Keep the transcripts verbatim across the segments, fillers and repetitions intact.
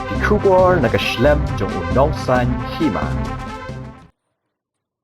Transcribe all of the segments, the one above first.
Ki khubor na ka shlem jong u nongsan hima.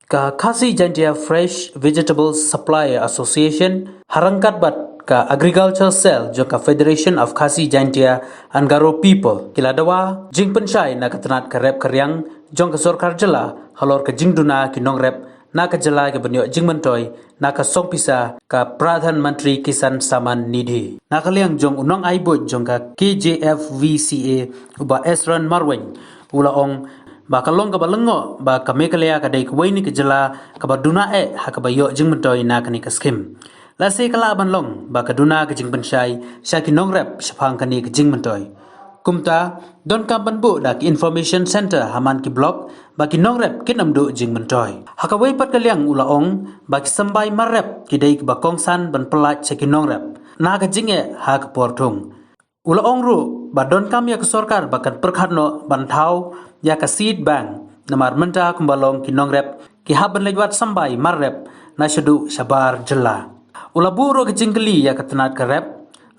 Ka Khasi Jaintia Fresh Vegetable Supplier Association ha ryngkat bad ka Agriculture Cell jong ka Federation of Khasi Jaintia and Garo People ki la dawa jingpynshai na ka tnat ka rep ka riang jong ka sorkar jylla halor ka jingduna ki nongrep na ka jylla ki ban ïoh jingmyntoi na ka song pisa ka Pradhan Mantri Kisan Samman Nidhi. Na ka liang jong u nongai buit jong ka K J F V C A u Bah Esron Marwein u la ong ba ka long kaba lyngngoh ba ka Meghalaya ka dei kawei na ki jylla kaba duna eh ha kaba ïoh jingmyntoi na kane ka skim. Lehse ka lah ban long ba ka duna ka jingpynshai sha ki nongrep shaphang kane ka jingmyntoi. Kumta, donkam ban buh da ki information center ha man ki block ba ki nongrep kin ym duh jingmyntoi. Ha kawei pat ka liang u la ong ba ki symbai mar rep ki dei kiba kongsan ban pyllait sha ki nongrep na ka jingeh ha ka por thung. U la ong ruh ba donkam ïa ka sorkar ba kan pyrkhat noh ban thaw ïa ka seed bank, namar mynta kumba long ki nongrep ki hap ban leit wad symbai mar rep na shaduh shabar jylla. U la buh ruh ka jingkylli ïa ka tnat ka rep,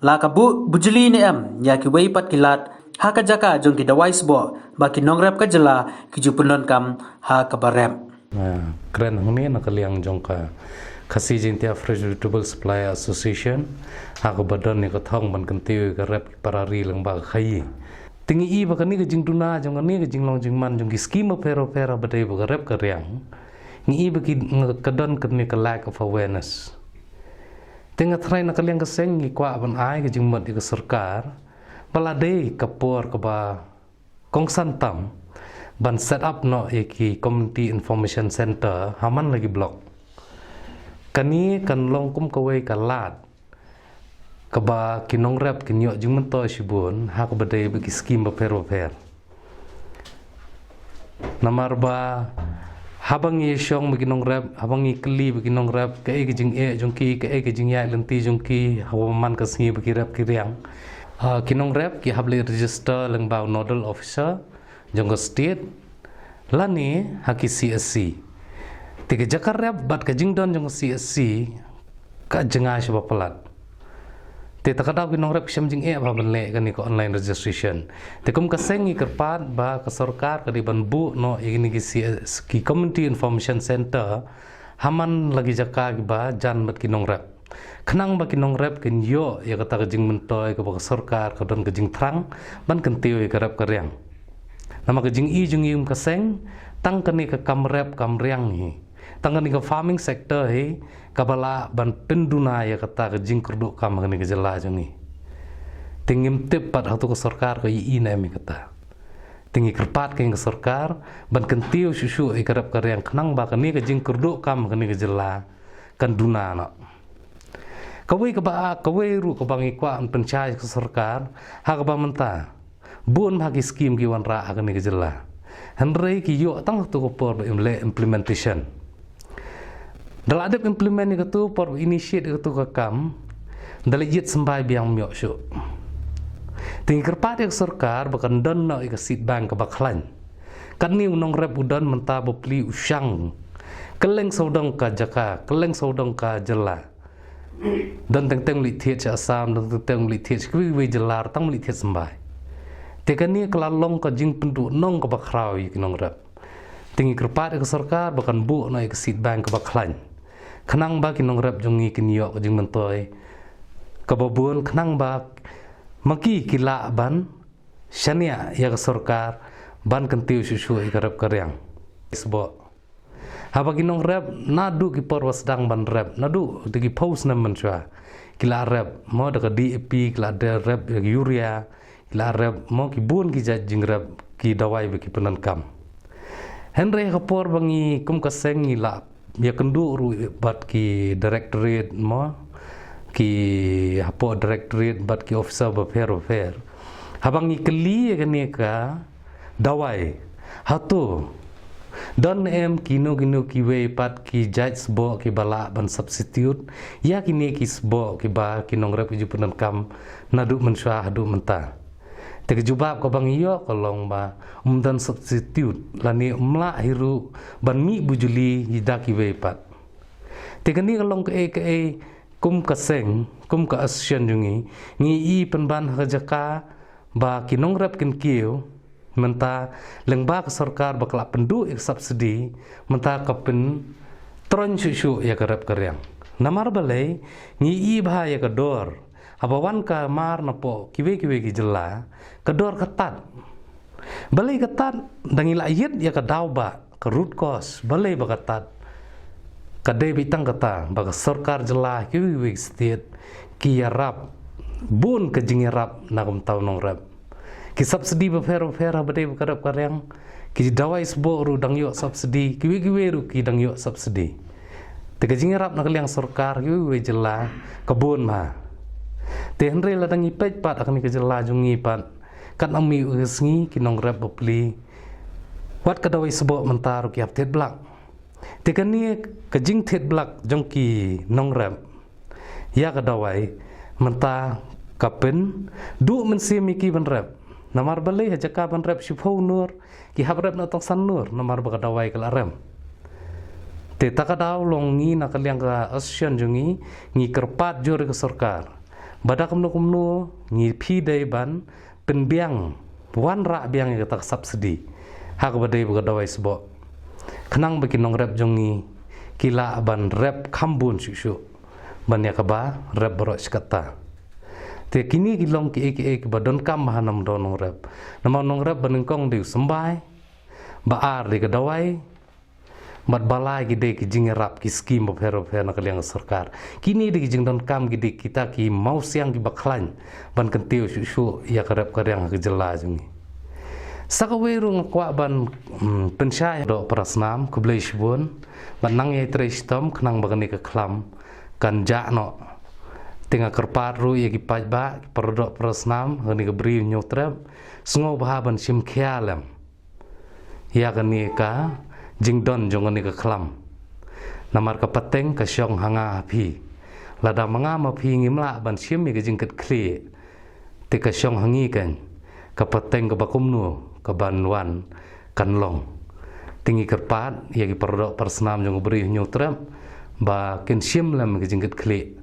la ka buh bujli ne em ïa kiwei pat ki lad ha ka jaka jong ki dawai sboh ba ki nongrep ka jylla ki ju pyndonkam ha kaba rep. Ah, kren hangne na ka liang jong ka Khasi Jaintia Fresh Vegetable Supplier Association, ha kaba don ïa ka thong ban kyntiew ïa ka rep ki para ri lyngba ka khaii. Te ngi i ba kane ka jingduna jong kane ka jinglong jingman jong ki skim bapher bapher ba dei ba ka rep ka riang, ngi i ba ki, ka don kane ka lack of awareness. Te nga tharai na ka liang ka seng ngi kwah ban ai ka jingmut ïa ka sorkar ba la dei ka por kaba kongsan tam ban set up noh ïa ki Community Information Center ha man la ki block. Kane kan long kum kawei ka lad kaba ki nongrep kin ïoh jingmyntoi shibun ha kaba dei ba ki skim bapher bapher. Namar ba haba ngi shong ba ki nongrep, haba ngi kylli ba ki nongrep kaei ka jingeh jong ki, kaei ka jingïaid lynti jong ki haba man ka sngi ba ki rep ki riang, ah, ki nongrep ki hap leit register lyngba u nodal officer jong ka state lane ha ki C S C. Te ka jaka rep bad ka jingdon jong ka C S C ka jngai shaba palat. Te ta ka daw ki nongrep ki shem jingeh ba ban leh kane ka online registration. Te kum ka seng ngi kyrpad ba ka sorkar ka dei ban buh noh ïa kine ki C S, ki Community Information Center ha man la ki jaka kiba jan bad ki nongrep, khnang ba ki nongrep kin ïoh ïa kata ka jingmyntoi kaba ka sorkar ka don ka jingthrang ban kyntiew ïa ka rep ka riang. Namar ka jingi jong ngi kum ka seng, tang kane ka kam rep kam riang hi, tang kane ka farming sector hi kaba lah ban pynduna ïa kata ka jingkyrduh kam ha kane ka jylla jong ngi. Te ngim tip pat hato ka sorkar ka ïohi ne em ïa kata. Te ngi kyrpad ka ïa ka sorkar ban kyntiew shuh shuh ïa ka rep ka riang khnang ba kane ka jingkyrduh kam ha kane ka jylla kan duna noh. Kawei kaba, kawei ruh kaba ngi kwah ban pynshai ka sorkar ha kaba mynta bun bha ki skim ki wanrah ha kane ka jylla, hynrei ki ïoh tang hato ka por ba im leh implementation. Da la dep implement ïa kato, por ba initiate ïa kato ka kam, da la jied symbai biang ym ïoh shuh. Te ngi kyrpad ïa ka sorkar ba kan don noh ïa ka seed bank kaba khlaiñ. Katne u nongrep u don mynta bapli u shang kylleng sawdong ka jaka, kylleng sawdong ka jylla. Don teng teng u leit thied sha Assam, don teng teng u leit thied sha kiwei kiwei jylla, tang u leit thied symbai. Te kane ka la long ka jingpynduhnong kaba khraw ïa ki nongrep. Te ngi kyrpad ïa ka sorkar ba kan buh noh ïa ka seed bank kaba khlaiñ, khnang ba ki nongrep jong ngi kin ïoh ka jingmyntoi kaba bun, khnang ba ma ki ki lah ban shaniah ïa ka sorkar ban kyntiew shuh shuh ïa ka rep ka riang. Sboh. Haba ki nongrep naduh ki por ba sdang ban rep, naduh da ki phew snem mynshuwa, ki la rep mo da ka D A P, ki la rep ïa ka urea, ki la rep mo ki bun ki jait jingrep, ki dawai ba ki pyndonkam. Hynrei ha ka por ba ngi kum ka seng ngi la ïakynduh ruh bad ki directorate mo, ki hapoh directorate bad ki officer bapher bapher, haba ngi kylli ïa kane ka dawai, hato don em kino kino kiwei pat ki jait sboh kiba lah ban substitute ïa kine ki sboh kiba ki nongrep ki ju pyndonkam naduh mynshuwa haduh mynta? Te ka jubab kaba ngi ïoh ka long ba ym don substitute lane ym lah hi ruh ban mih bujli ïa da kiwei pat. Te kane ka long kaei kaei kum ka seng, kum ka association jong ngi, ngi i pynban ha ka jaka ba ki nongrep kin kiew, Mynta lyngba ka sorkar ba ka la pynduh ïa ka subsidy, mynta ka pyntroiñ shuh shuh ïa ka rep ka riang. Namar balei? Ngi i bha ïa ka dor, haba wan ka mar napoh kiwei kiwei ki jylla, ka dor ka tad. Balei ka tad? Da ngi la ïit ïa ka daw ba ka root cause, balei ba ka tad? Ka dei beit tang kata ba ka sorkar jylla kiwei kiwei ki state ki ïarap bun ka jingïarap na ka bynta u nongrep. Ki subsidy bapher bapher haba dei ba ka rep ka riang, ki dawai sboh ruh dang ïoh subsidy, kiwei kiwei ruh ki dang ïoh subsidy. Te ka jingïarap na ka liang sorkar kiwei kiwei jylla ka bun bha. Te hynrei lada ngi peit pat ha kane ka jylla jong ngi pat, katba mih ka sngi ki nongrep bapli, wat ka dawai sboh mynta ruh ki hap thied blak. Te kane ka jingthied blak jong ki nongrep ïa ka dawai mynta ka pynduh mynsiem ïa ki ban rep. Namar balei? Ha jaka ban rep shiphew nur, ki hap rep na tang san nur namar ba ka dawai ka la rem. Te ta ka daw long ngi na ka liang ka association jong ngi, ngi kyrpad jur ïa ka sorkar ba da kumno kumno ngi phi dei ban pynbiang, wanrah biang ïa kata ka subsidy ha kaba dei ba ka dawai sboh, khnang ba ki nongrep jong ngi ki lah ban rep kham bun shuh shuh ban ïa kaba rep baroh shi katta. Te kine ki long kiei kiei kiba donkam bha na bynta u nongrep. Namar u nongrep ba nyngkong dei u symbai, ba ar dei ka dawai, bad ba lai ki dei ki jingïarap, ki skim bapher bapher na ka liang ka sorkar. Kine dei ki jingdonkam, ki dei kita ki mawsiang kiba khlaiñ ban kyntiew shuh shuh ïa ka rep ka riang ha ka jylla jong ngi. Sa kawei ruh nga kwah ban, mm, pynshai, doh para snam, khublei shibun, bad nang ïai trei shitom khnang ba kane ka khlam kan jah noh. Te nga kyrpad ruh ïa ki paidbah, ki para doh para snam ha kane ka Bri u Hynñiewtrep, sngewbha ban shim khia lem ïa kane ka jingdon jong kane ka khlam. Namar ka pateng ka shong ha nga ha phi. Lada ma nga ma phi ngim lah ban shim ïa ka jingkitkhlieh, te ka shong ha ngi keiñ ka pateng kaba kumno kaban wan kan long. Te ngi kyrpad ïa ki para doh para snam jong ka Bri u Hynñiewtrep ba kin shim lem ïa ka jingkitkhlieh,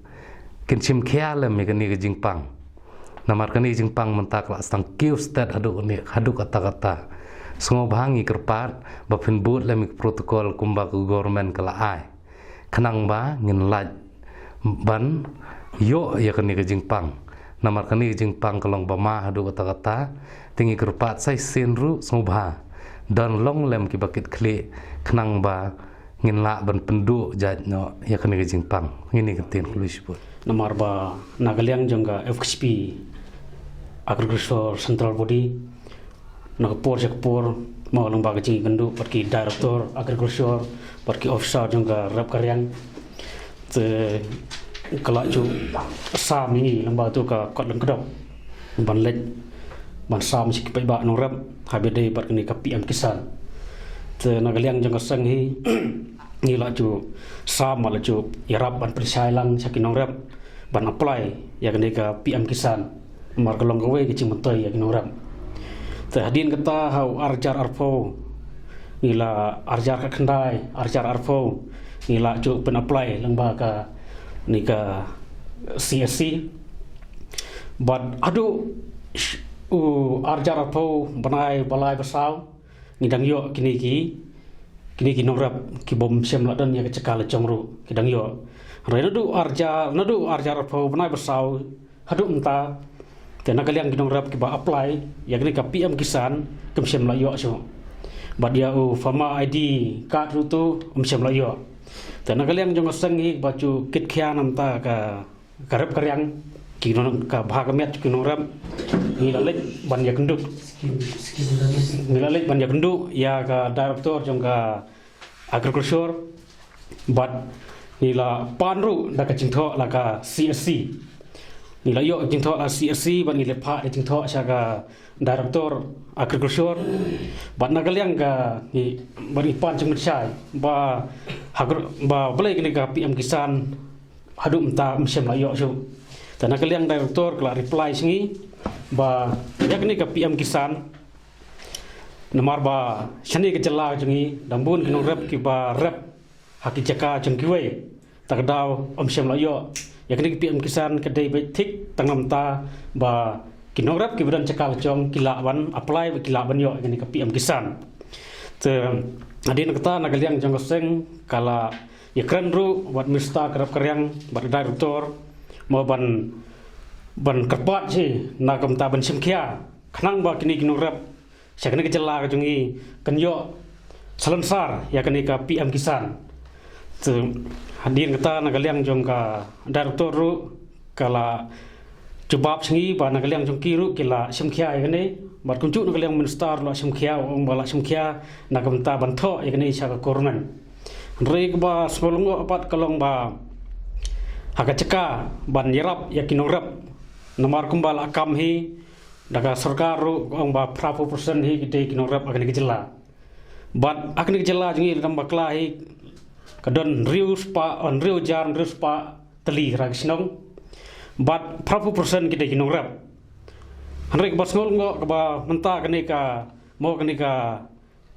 kin shim khia lem ïa kane ka jingpang. Namar kane ka jingpang mynta ka la sdang kiew stet haduh kane, haduh katta katta. Sngewbha ngi kyrpad ba phin bud lem ïa ka protocol kumba ka government ka la ai, khnang ba ngin lah ban ïoh ïa kane ka jingpang. Namar kane ka jingpang ka long ba ma haduh katta katta. Te ngi kyrpad sa shisien ruh sngewbha don long lem kiba kitkhlieh, khnang ba ngin lah ban pynduh jait noh ïa kane ka jingpang. Ngin ïa ka ktien, khublei shibun. Namar ba na ka liang jong ka F K C P Agriculture Central Body, na ka por sha ka por, mo, lyngba ka jingïakynduh bad ki director agriculture bad ki officer jong ka rep ka riang, te ka la ju sam ïa ngi lyngba tu ka kot lyngkdong ban leit ban sam sha ki paidbah nongrep haba ïadei bad kane ka P M Kisan. Te na ka liang jong ka seng hi, ngi la ju sam, la ju ïarap ban pynshai lang sha ki nongrep ban apply ïa kane ka P M Kisan. Namar ka long kawei ka jingmyntoi ïa ki nongrep. Te hadien kata ha u ar hajar arphew, ngi la, ar hajar khatkhyndai, ar hajar arphew, ngi la ju pyn-apply lyngba kane ka C S C. Bad haduh sh-, u ar hajar arphew, bnai ba lai ba saw, ngi dang ïoh kine ki, kine ki nongrep ki bym shym la don ïa ka jaka la jong ruh, ki dang ïoh. Hynrei naduh ar hajar, naduh ar hajar arphew, bnai ba saw haduh mynta, te na ka liang ki nongrep kiba apply ïa kane ka P M Kisan, kim shym la ïoh shuh. Bad ïa u farmer I D card ruh tu, um shym la ïoh. Te na ka liang jong ka seng hi ba ju kit khia na bynta ka ka rep ka riang, ki nong, ka bha ka miat ki nongrep, ngi la leit ban ïakynduh. Ngi la leit ban ïakynduh ïa ka director jong ka agriculture, bad ngi la pan ruh da ka jingthoh la ka C S C. Ngi la ïoh jingthoh la C S C, bad ngi la phah da jingthoh sha ka director agriculture. Bad na ka liang ka ngi, bad ngi pan jingmynshai ba, agri-, ba balei kane ka P M Kisan haduh mynta um shym la ïoh shuh. Te na ka liang director ka la reply sha ngi ba ïa kane ka P M Kisan, namar ba shane ka jylla jong ngi dang bun ki nongrep kiba rep ha ki jaka jong kiwei, ta ka daw um shym la ïoh. Ïa kane ka P M Kisan ka dei beit thik tang namar ba ki nongrep kiba don jaka la jong ki lah ban apply bad ki lah ban ïoh ïa kane ka P M Kisan. Te hadien kata na ka liang jong ka seng ka la ïakren ruh bad Minister ka rep ka riang bad ka Director mo ban ban kyrpad shi na ka bynta ban shim khia khnang ba kine ki nongrep sha kane ka jylla ka jong ngi kan ïoh salonsar ïa kane ka P M Kisan. Te hadien kata na ka liang jong ka Director ruh ka la jubab sha ngi ba na ka liang jong ki ruh ki la shim khia ïa kane bad kumjuh na ka liang Minister la shim khia, ong ba la shim khia na ka bynta ban thoh ïa kane sha ka government. Hynrei kaba sngewlyngngoh pat ka long ba ha ka jaka ban ïarap ïa ki nongrep namar kumba la kam hi da ka sorkar ruh ka ong ba phra phew percent hi ki dei ki nongrep ha kane ka jylla. Bad ha kane ka jylla jong ngi lada ngam bakla hi ka don hynriew spah, hynriew hajar hynriew spah tylli ha ki shnong. Bad phra phew percent ki dei ki nongrep. Hynrei kaba sngewlyngngoh kaba mynta kane ka mo kane ka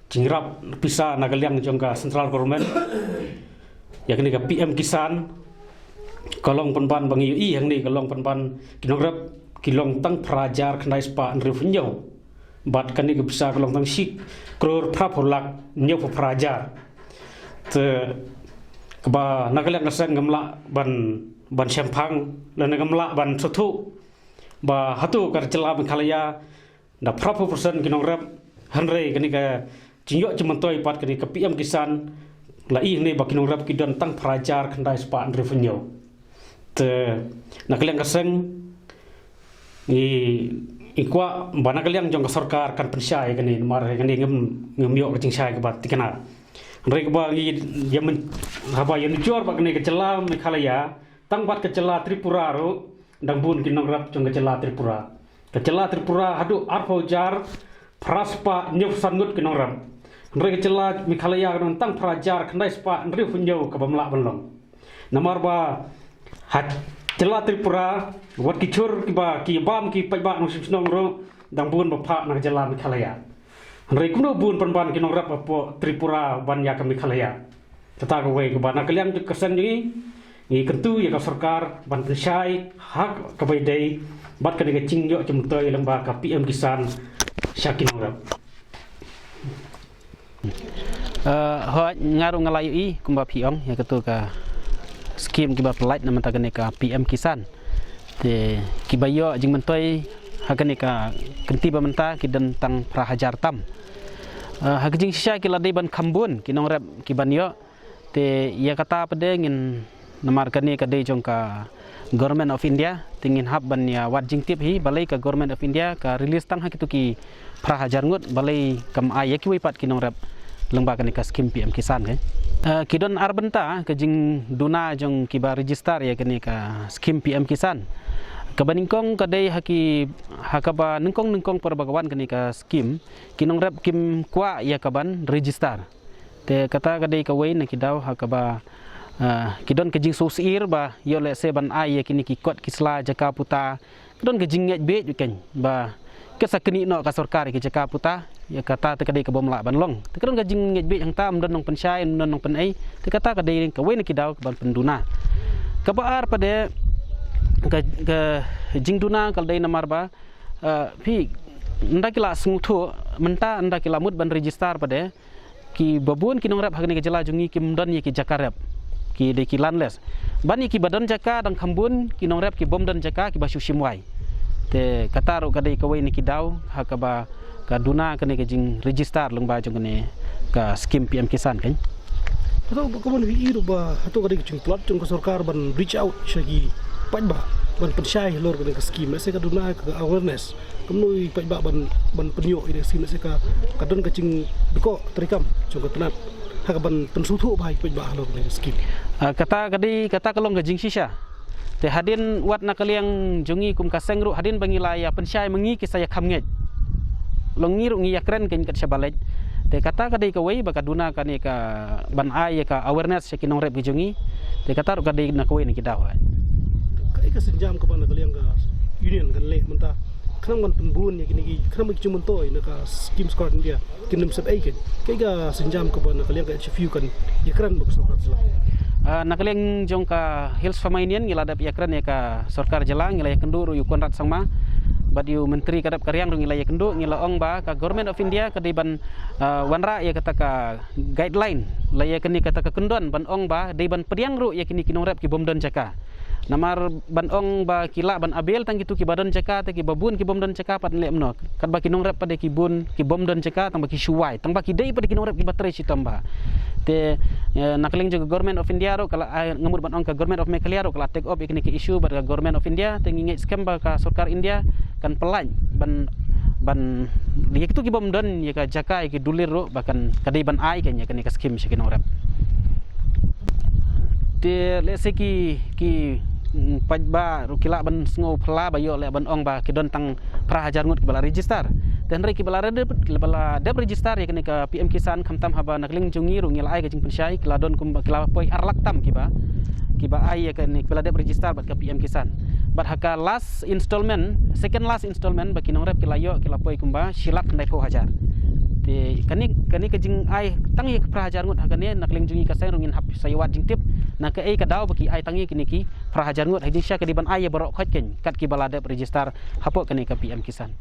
jingïarap pisa na ka liang jong ka central government ïa kane ka P M Kisan ka long pynban ba ngi ïohi hangne ka long pynban ki nongrep ki long tang phra hajar khyndai spah hynriew phew hynñiew. Bad kane ka pisa ka long tang shi klur phra phew lak hynñiew phew phra hajar. Te kaba na ka liang ka seng ngam lah ban ban shemphang lane ngam lah ban sngewthuh ba hato ka jylla Meghalaya da phra phew percent ki nongrep, hynrei kane ka jingïoh jingmyntoi pat kane ka P M Kisan la i hangne ba ki nongrep ki don tang phra hajar khyndai spah hynriew phew hynñiew. Te na ka liang ka seng ngi ngi kwah ba na ka liang jong ka sorkar kan pynshai kane namar kane ngam ngam ïoh ka jingshai kaba thikna. Hynrei kaba ngi ïa myn haba ïa nujor ba kane ka jylla Meghalaya tang bad ka jylla Tripura ruh dang bun ki nongrep jong ka jylla Tripura. Ka jylla Tripura haduh arphew hajar phra spah hynñiew phew san ngut ki nongrep. Hynrei ka jylla Meghalaya ka don tang phra hajar khyndai spah hynriew phew hynñiew kaba mlah ban long. Namar ba ha jylla Tripura wat ki jhur kiba ki bam ki paidbah nongshim shnong ruh dang bun ba phah na ka jylla Meghalaya. Hynrei kumno bun pynban ki nongrep hapoh Tripura ban ïa ka Meghalaya. Kata kawei kaba na ka liang ka seng jong ngi ngi kyntu ïa ka sorkar ban pynshai ha kaba ïadei bad kane ka jingïoh jingmyntoi lyngba ka P M Kisan sha ki nongrep. Uh, hooid nga ruh nga la ïohi kumba phi ong ïa katu ka skim kiba pynlait na mynta kane ka P M Kisan. Te kiba ïoh jingmyntoi ha kane ka kynti ba mynta ki don tang phra hajar tam. Uh, ha ka jingshisha ki la dei ban kham bun ki nongrep ki ban ïoh. Te ïa kata pat de ngin namar kane ka dei jong ka Government of India te ngin hap ban ïa wad jingtip hi balei ka Government of India ka release tang ha kitu ki phra hajar ngut balei kam ai ïa kiwei pat ki nongrep lyngba kane ka skim P M Kisan ke. Uh, ki don ar bynta ka jingduna jong kiba register ïa kane ka skim P M Kisan. Kaba nyngkong ka dei ha ki ha kaba nyngkong nyngkong por ba ka wan kane ka skim ki nongrep kim kwah ïa kaban register. Te kata ka dei kawei na ki daw ha kaba uh, ki don ka jingsngewsih ba ïoh lehse ban ai ïa kine ki kot ki sla jaka puta ka don ka jingngeit beit kein ba ka sa knieh noh ka sorkar ïa ki jaka puta ïa kata te ka dei ka bym lah ban long te ka don ka jingngeit beit hangta ym don nongpynshai ym don nongpynei te kata ka dei kawei na ki daw ka ban pynduna kaba ar pat de ka, ka jingduna ka dei namar ba uh, phi nda ki la sngewthuh mynta nda ki la mut ban register pat de ki babun ki nongrep ha kane ka jylla jong ngi kim don ïa ki jaka rep ki dei ki landless ban ïa ki ba don jaka dang kham bun ki nongrep ki bym don jaka ki ba shu shim wai te kata ruh ka dei kawei na ki daw ha kaba ka duna kane ka jing register lyngba jong kane ka skim P M Kisan kan. Hato ba ka mon wi i ruh ba hato ka dei ka jingpynlait jong ka sorkar ban reach out sha ki paidbah ban pynshai halor kane ka skim se ka duna ka awareness. Kumno i paidbah ban ban pynïoh ïa ka skim se ka ka don ka jingdukok treikam jong ka tnat ha ka ban pynsngewthuh bha ïa ki paidbah halor kane ka skim. Ah, kata ka dei kata ka long ka jingshisha. Te hadien wat na ka liang jong ngi kum ka seng ruh hadien ba ngi la ïa pynshai ma ngi ki sa ïa kham ngeit. Long ngi ruh ngi ïa kren kein kat shaba leit. Te kata ka dei kawei ba ka duna kane ka ban ai ïa ka awareness sha ki nongrep ki jong ngi. Te kata ruh ka dei na kawei na ki daw. Kaei ka sienjam kaba na ka liang ka union kan leh mynta khnang ban pynbun ïa kine ki khnang ban ki jingmyntoi na ka skim Sorkar India kin nym sep ei kein. Kaei ka sienjam kaba na ka liang ka H F U kan ïakren bad ka sorkar jylla. Ah, na ka liang jong ka Hills Farmer Union ngi la dep ïakren ïa ka sorkar jylla ngi la ïakynduh ruh ïa u Conrad Sangma. bad ïa u Myntri ka dap ka riang ruh ngi la ïakynduh, ngi la ong ba ka Government of India ka dei ban, ah, wanrah ïa kata ka guideline, la ïa kane kata ka kyndon ban ong ba dei ban pdiang ruh ïa kine ki nongrep ki bym don jaka. Namar ban ong ba ki lah ban avail tang kito kiba don jaka, te kiba bun ki bym don jaka pat leh kumno. Katba ki nongrep pat de ki bun ki bym don jaka, tang ba ki shu wai, tang ba ki dei pat de ki nongrep kiba trei shitom bha. Te, eh, na ka liang jong ka Government of India ruh ka la, ah, nga mut ban ong ka Government of Meghalaya ruh ka la take up ïa kane ka issue bad ka Government of India, te ngi ngeit skhem ba ka sorkar India kan pyllait ban, ban ïa kito ki bym don ïa ka jaka ïa ki dulir ruh ba kan, ka dei ban ai kan ïa kane ka scheme sha ki nongrep. Te lehse ki, ki, mm, paidbah ruh ki lah ban sngew phylla ba ïoh leh ban ong ba ki don tang phra hajar ngut kiba la register. Te hynrei kiba la dep, kiba la dep register ïa kane ka P M Kisan, khamtam haba na ka liang jong ngi ruh ngi la ai ka jingpynshai, ki la don kumba, ki la poi ar lak tam kiba, kiba ai ïa kane, kiba la dep register bad ka P M Kisan. Bad ha ka last installment, second last installment ba ki nongrep ki la ïoh, ki la poi kumba shi lak khyndai phew hajar. Te kane, kane ka jingai tang ïa ka phra hajar ngut ha kane, na ka liang jong ngi ka seng ruh ngin hap sa ïa wad jingtip na kaei ka daw ba ki ai tang ïa kine ki phra hajar ngut, ha jingshisha ka dei ban ai ïa baroh khoit kein, kat kiba la dep register hapoh kane ka P M Kisan.